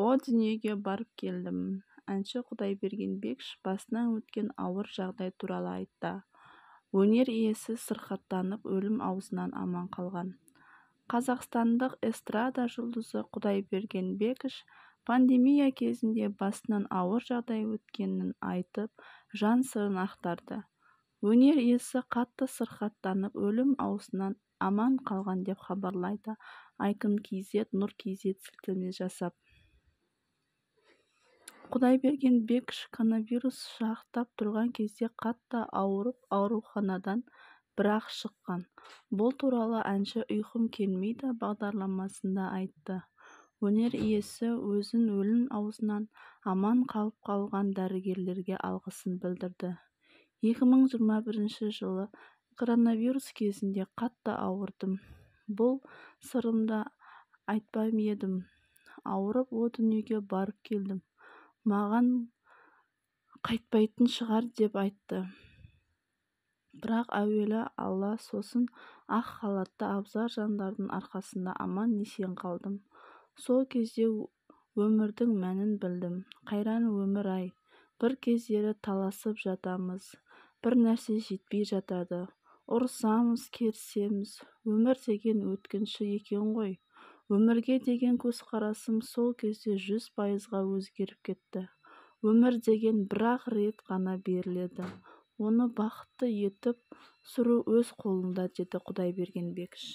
О дүниеге барып келдім. Әнші Құдайберген Бекіш басынан өткен ауыр жағдай туралы айтты. Өнер иесі сырқаттанып, өлім аузынан аман қалған. Қазақстандық эстрада жұлдызы Құдайберген Бекіш пандемия кезінде басынан ауыр жағдай өткенін айтып, жан сырын ақтарды. Өнер иесі қатты сырқаттанып, өлім аузынан аман қалған деп хабарлайды Айқын kz, Нұр kz сілтеме жасап. Құдайберген Бекіш коронавирус шарықтап тұрған кезде қатты ауырып, ауруханадан бір-ақ шыққан. Бұл туралы әнші «Ұйқым келмейді» бағдарламасында айтты. Өнер иесі өзін өлім аузынан аман алып қалған дәрігерлерге алғысын білдірді. 2021 жылы коронавирус кезінде қатты ауырдым. Бұл сырымды айтпап едім. Ауырып, о дүниеге барып келдім. Маған қайтпайтын шығар деп айтты. Бірақ әуелі Алла, сосын ақ халатты абзал жандардың арқасында аман-есен қалдым. Сол кезде өмірдің мәнін білдім. Қайран өмір-ай, бір кездері таласып жатамыз, бір нәрсе жетпей жатады. Ұрысамыз, керісеміз. Өмір деген өткінші екен ғой. Өмірге деген көзқарасым сол кезде 100%-ға өзгеріп кетті. Өмір деген бір-ақ рет қана беріледі. Оны бақытты етіп сүру өз қолыңда, деді Құдайберген Бекіш.